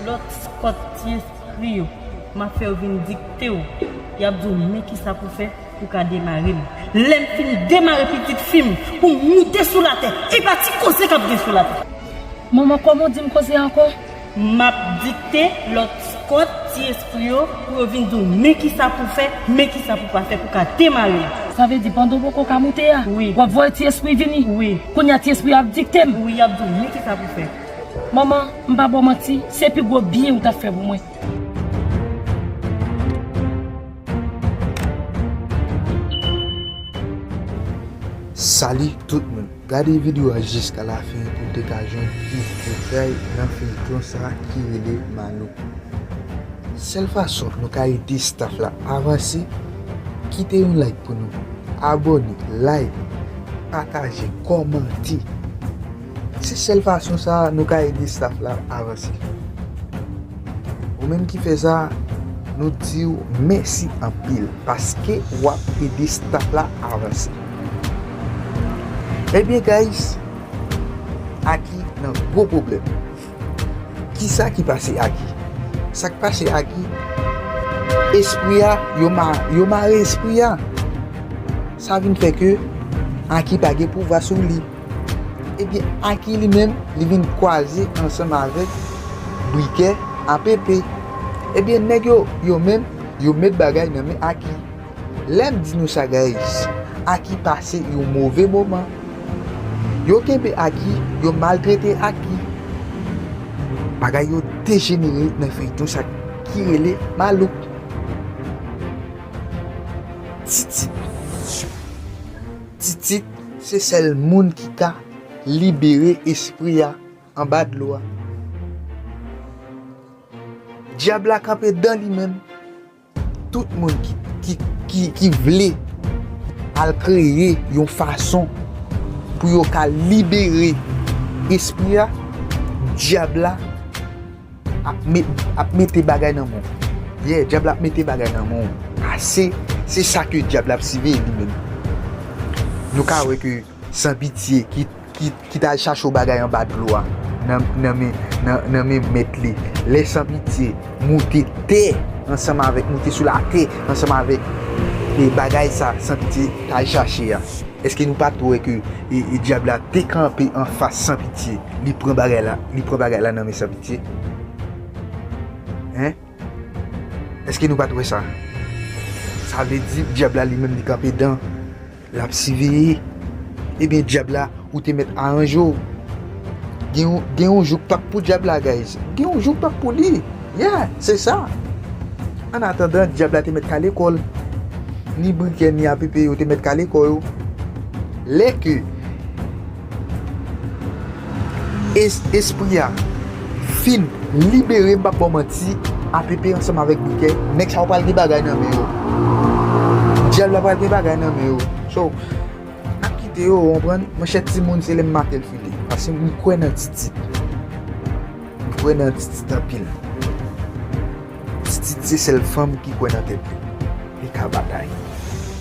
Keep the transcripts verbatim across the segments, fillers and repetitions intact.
Lòt Scott ti espri yo, m ap fè yo vin dikte w. Y ap di w men kisa pou fè pou w ka demare m. Lè m fin demare pitit fi m pou m moute sou latè, e pa ti koze k ap gen sou latè. Manman, kòman w di m koze ankò? M ap dikte lòt Scott ti espri yo pou yo vin di w men kisa pou fè, men kisa pou pa fè pou w ka demare m. Sa vle di pandan w poko ka moute a, wi, w ap voye ti espri vini? Wi. Kounye a ti espri ap dikte m? Wi, y ap di w men kisa pou fè. Manman, m pa ba w manti, se pi gwo byen ou t ap fè pou mwen. Salut tout moun. Gade videyo a jiska lafen pou w te ka jwenn plis detay nan feyton sa ki rele Malouk. Sèl fason nou ka ede staff la avanse, kite yon like pou nou. Abòne, like, pataje, kòmante. Se sèl fason sa nou ka ede staff la avanse. Ou menm ki fè sa, nou di w mèsi anpil paske w ap ede staff la avanse. Ebyen, guys, Aki nan gwo pwoblèm. Kisa ki pase Aki? Sa k pase Aki? Espri a, yo ma-, yo mare espri a. Sa vin fè ke Aki pa gen pouvwa sou li. Ebyen, Aki li menm, li vin kwaze ansanm avèk Brikè, A P P. Ebyen, nèg yo, yo menm, yo met bagay nan men Aki. Lè m di nou sa, guys, Aki pase yon move moman. Yo kenbe Aki, yo maltrete Aki. Bagay yo dejenere nan feyton sa ki rele Malouk. Titit. Titit, se sèl moun ki ka libere espri a anba dlo a. Dyab la kanpe dan li menm. Tout moun ki, ki, ki, ki vle al kreye yon fason pou yo ka libere espri a, dyab la ap met-, ap mete bagay nan men w. Yeah, dyab la ap mete bagay nan men w. Ase, se sa ke dyab la ap siveye li menm. Nou ka wè ke Sanpitye ki, ki, ki t al chache yon bagay anba dlo a, nan, nan men, nan, nan men mèt li. Lè Sanpitye moute tè ansanm avèk, moute sou latè ansanm avèk, e, bagay sa Sanpitye t al chache a. Èske nou pa t wè ke, e, e, dyab la te kanpe anfas Sanpitye? Li pran bagay la, li pran bagay la nan men Sanpitye. Hein? Èske nou pa t wè sa? Sa vle di dyab la li menm li kanpe dan, l ap siveye. Ebyen dyab la, ou te mèt aranje w. Gen yon, gen yon jou k p ap pou dyab la, guys. Gen yon jou k p ap pou li. Yeah, se sa. An atandan, dyab la te mèt kale kò l. Ni Brikè, ni A P P, yo te mèt kale kò yo. Lè ke es-, espri a fin libere, m p ap ba w manti, A P P ansanm avèk Brikè, nèg sa yo pral gen bagay nan men yo. Dyab la pral gen bagay nan men yo. So, n ap kite yo, w konprann? Monchè, timoun, se lè m maten l file. Paske m kwè nan Titit. M kwè nan Titit anpil. Titit se sèl fanm ki kwè nan tèt li. Li ka batay.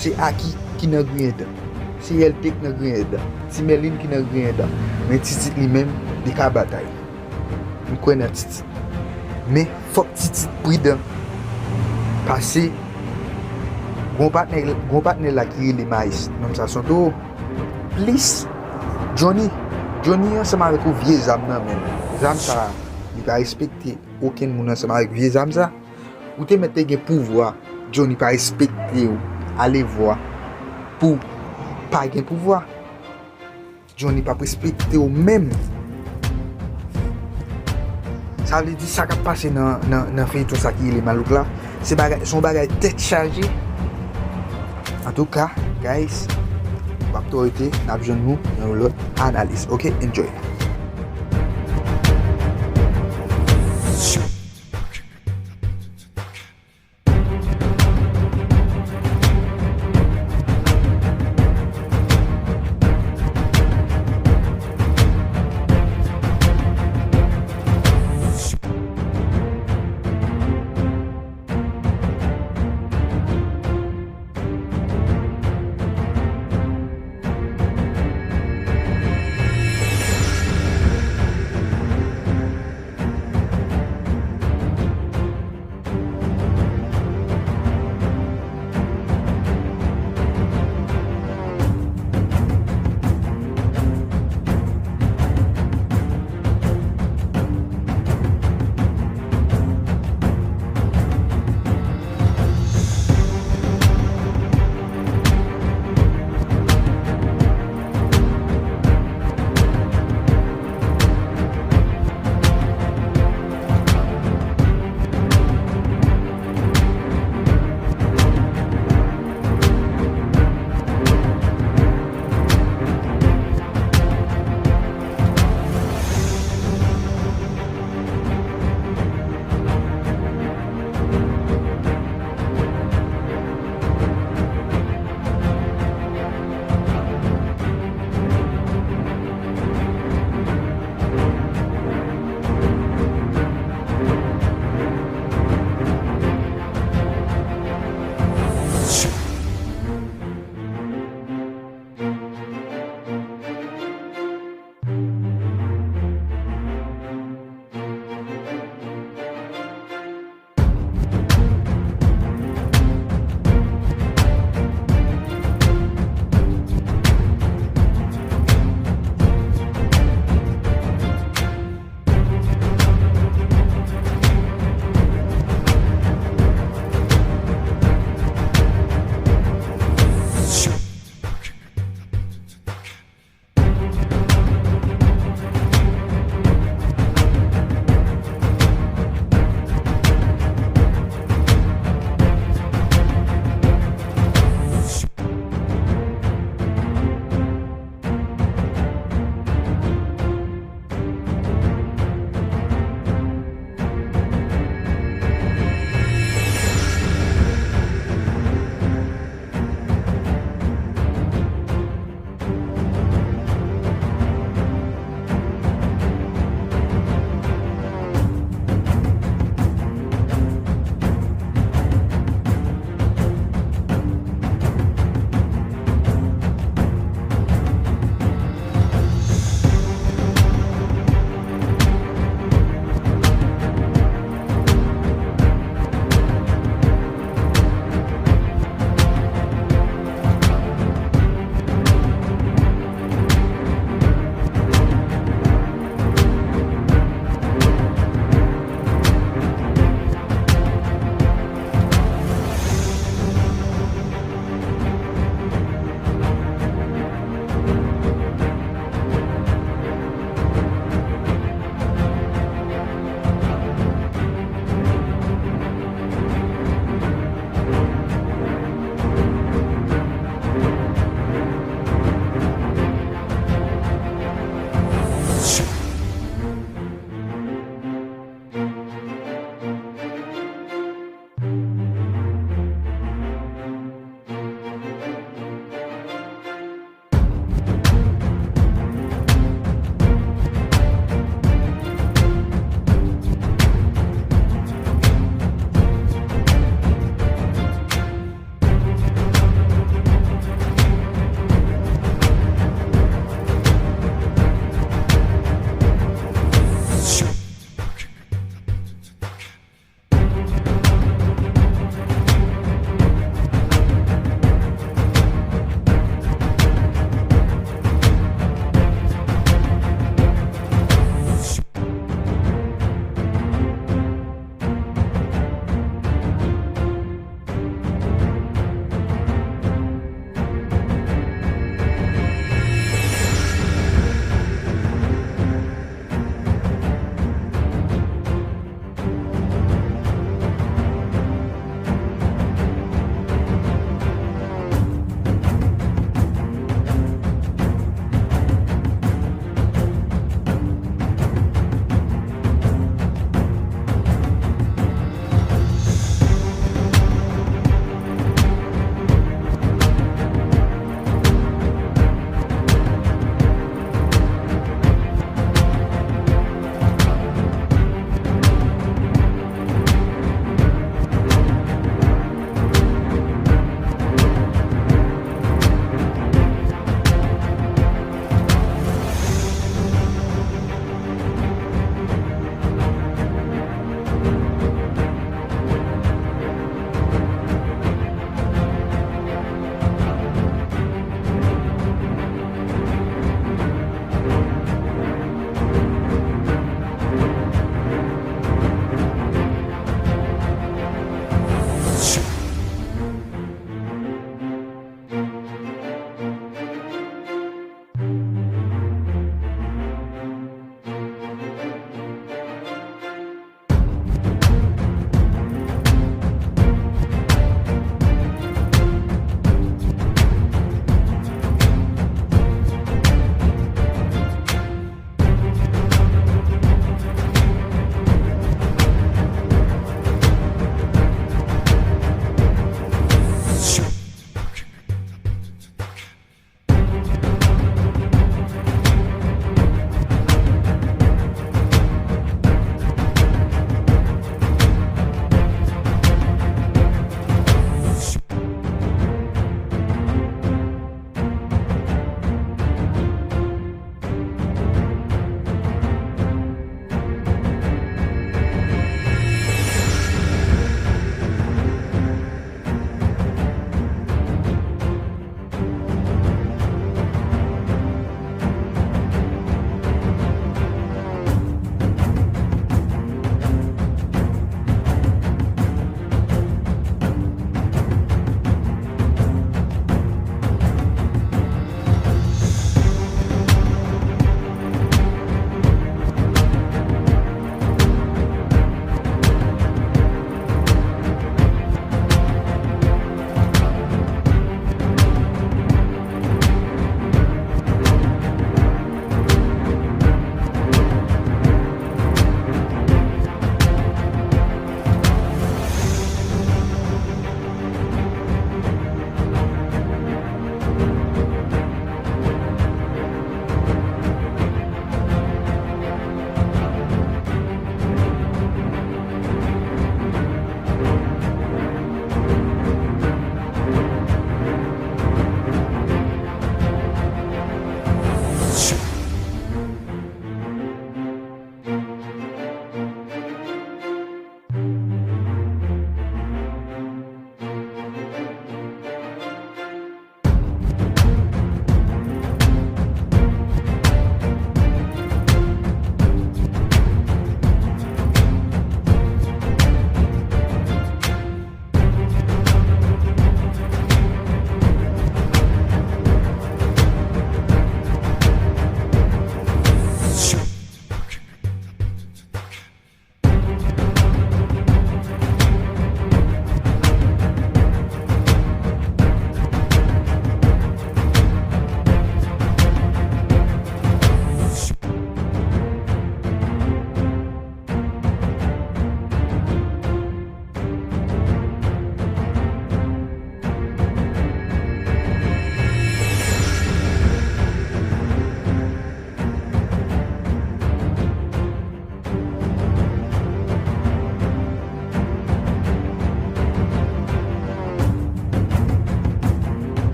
Se Aki ki nan griyen dan. Se L P ki nan griyen dan. Ti Mèlin ki nan griyen dan. Men Titit li menm, li ka batay. M kwè nan Titit. Men fòk Titit pridan. Pase gon patnè, gon patnè la ki rele Maes. Nonm sa se yon towo. Plis Johnny. Johnny ansanm avèk yon vye zam nan men l. Zam sa, li pa respekte okenn moun ansanm avèk vye zam sa. Ou te mèt te gen pouvwa, Johnny pa respekte w. Ale vwa pou pa gen pouvwa. Johnny p ap respekte w menm. Sa vle di sa k ap pase nan, nan, nan feyton sa ki rele Malouk la, se bagay, se yon bagay tèt chaje. Antouka, guys, w ap twò rete, n ap jwenn nou nan yon lòt analiz. Ok, enjoy.